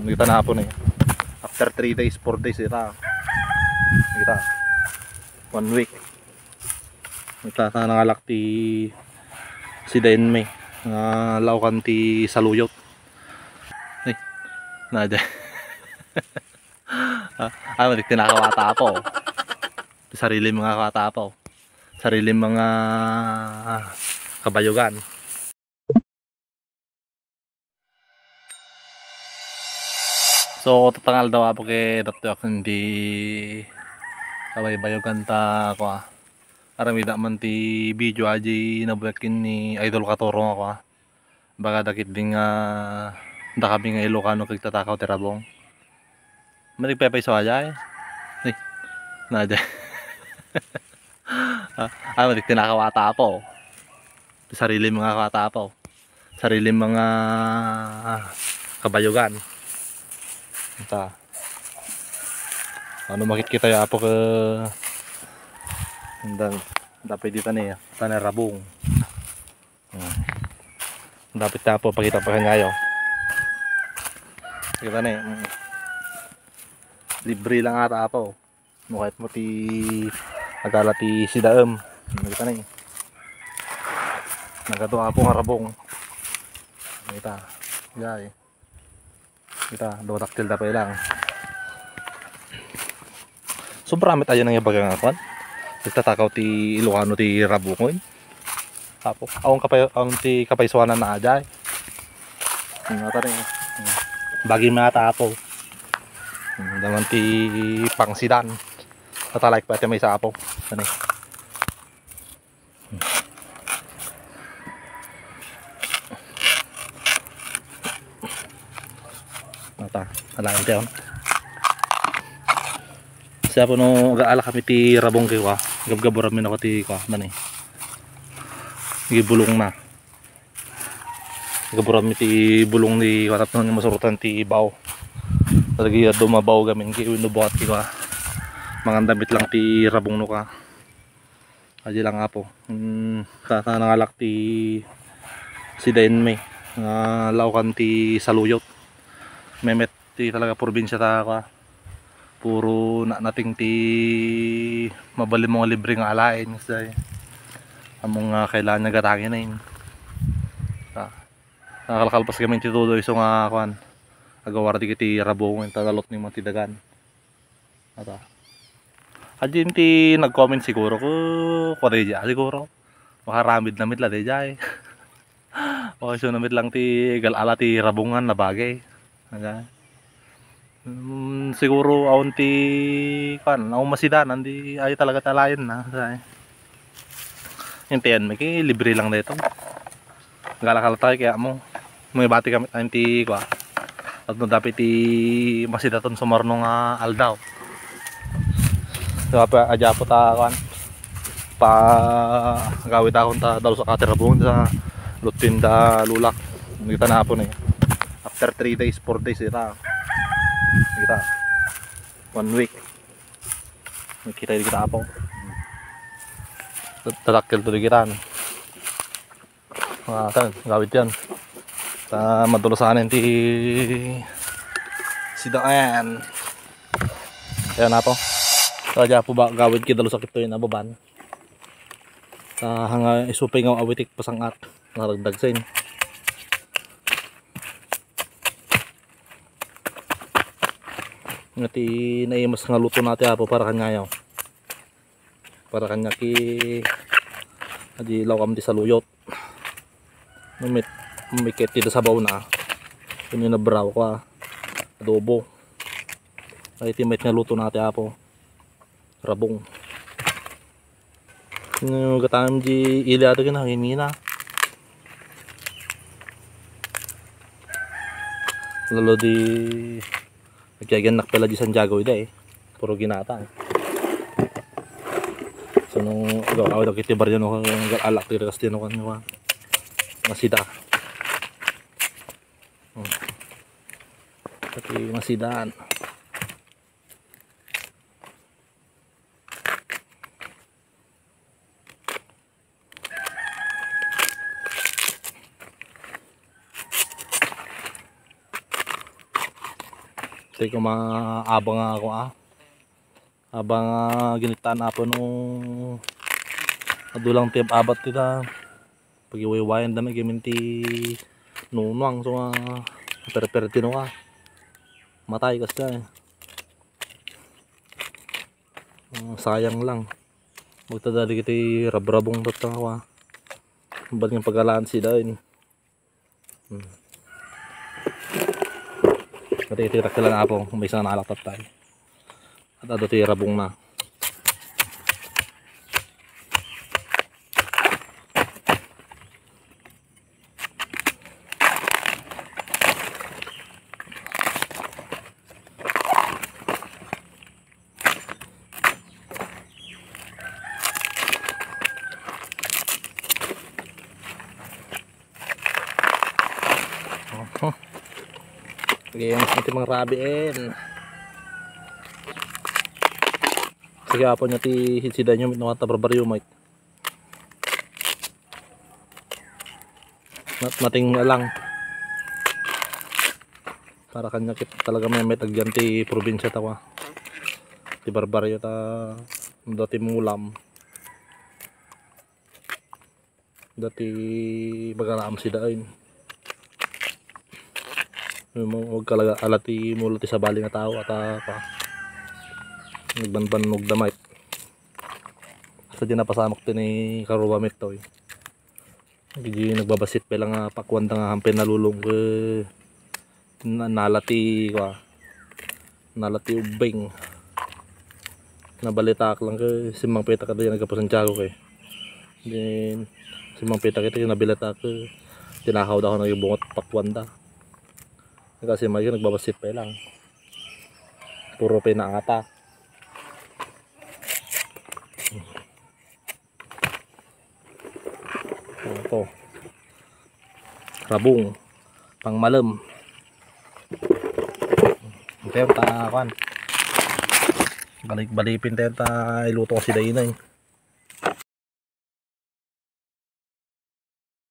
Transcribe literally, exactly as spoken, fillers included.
Kita na po ni. After three days, four days, ita. Kita. One week. Ita, sa nangalak ti sida inmi. Nga laukan ti saluyot. Ay, nada. Ah, ano, di tinakawata po. Sarili mga kawata po. Sarili mga kabayugan. So, tatangal daw apo ket datto ak indi kabaybayogan ta, kua. Aramida man ti video aji nabuyak ken ni Idol Katuro nga, kua. Baga dakit din nga dakami nga Ilocano ket tatakaw ti rabong. Manigpepayso aja, eh. Ay, nada. Ah, ano, di tinakawata po. Sarili mga kawata po. Sarili mga kabayugan. Ita. Ano makikita ya apo ke, dan, dapat dita ni, tana rabong. Hmm. Dapat ta po pakita pa kanyayo. Kita ni, mm. Libre lang ata apo. No, kahit mo ti agala ti sidaem. Nakita na eh. Nagado apo nga rabong. Kita. Jay. Kita, dua daktil da pa ilang. Sobra met ayan ang ibaga nga kwan. Nagtatakaw ti Ilocano ti rabong, oy. Apo, awan kapay-, awan ti kapaysuanan na ajay. Hmm, ata rin. Hmm. Bagi mga tapo. Hmm, naman ti pangsidan. Tatalay pa ti may sapo. Ano eh? Mata, alaen ti awan. Siya po no, gaala kami ti rabong kay kwa. Gabgaburan mi na ko ti kwa, nani. Gibulong na. Gabgaburan mi ti bulong ni kwa tapno ni masurutan ti bao. Lagi adu mabaw gamin kay wenno bukat ti kwa. Mangandamit lang ti rabong no ka. Aji lang apo. Hmm, sa, sa nangalak ti sidain mi. Nga laukan ti saluyot. Memet ti talaga probinsya ta, kwa. Puro na-, nating ti mabalin mo nga libre nga alaen, kasi ammo nga kailangan nga gatangen na yun. Ah, nakakalpas kami ti tudo iso nga, kwan, agawar di kiti rabong, yung talalot ni mga tidagan. Ata. Adin ti nag-comment siguro ko, kwa di dya, siguro. Makaramid na mitla di dya, eh. O, isu na met lang ti gal-ala ti rabongan na bagay. Aga. Mm, siguro awan ti, kuan, awan masidanan di, ay talaga ti alaenna, say. Intayan mi, ki, libre lang daytoy. Galakal tayo, kaya mo, may bati kami tayo ti, kua. At no, dapit ti masidaton sumarno nga aldaw. So, apa, adya po ta, kuan, pa gawid akon ta dalos a katirabon sa lutin da lulak. Kita na po na eh. After three days, four days, kita. Kita. One week. Kita, kita po. Tadakkel to di kita. Ah, tan, gawid yan. Ta madulusanin ti sida ayan. Ayan na to. So, adya po ba gawid ki dalusak ito yung ababan. Ta hanga isupay nga awitik pasangat. Naragdag sa in. Nga ti naimas nga luto na ti apo para kanyayo. Para kanya ki, adi, lawam ti saluyot. Mamit, mamikit ti sabaw na. Kanya na brown kwa. Adobo. Ay, ti mayat nga luto na ti apo. Rabong. Nga gatam di ili ato kinahangin na. Lalo di Agyagan nak pala di Santiago ida eh. Puro ginata eh. So, nung ikaw, awid ako iti baryo, no, kung alak ti rekas din ako, ano, masida. Hmm. Pati masidan. Di ko maabang ako, ah. Abang, ah, ginitaan Apo no adu lang ti ab-abat ti ta. Pagiwaywayan da met gamin ti nunuang so nga perperti no ka. Matay kasta, eh. Ah, sayang lang. Magtada dagiti rabrabong tatta, ah. Bat nga pagalaan sida, eh. Hmm. Iti, iti takkelan Apo, maysa nga naalak tatta. At adu ti rabongna. Oho. Lagi ang ating mga rabiin. Sige, Apo, nga ti sida nyo, mitno nga tabarbaryo, Mike. Nat-, nating alang. Para kanya kit talaga may met agyan ti probinsya tawa. Ti barbaryo ta dati mulam. Dati bagaraam sida ay. Mo, wag kalaga ala ti mulo ti sabali nga tao ata pa. Nagbanbannog damay. Sa di napasamak ti ni karuba met toy. Di nagbabasit pa lang nga pakuan da nga hampir nalulong ke na-, nala ti, kwa, nala ti ubbing. Nabalitaak lang ke simmang pita kada nagkapo Santiago ke. Then, simmang pita kita nabalitaak ke tinakaw da ako nagbungot pakuan da. Kasi may nagbabasit pa lang. Puro pinaata. Ito. Rabong. Pangmalem. Ito yung ta, kwan. Balik-balipin tayo ta iluto kasi dahil na eh.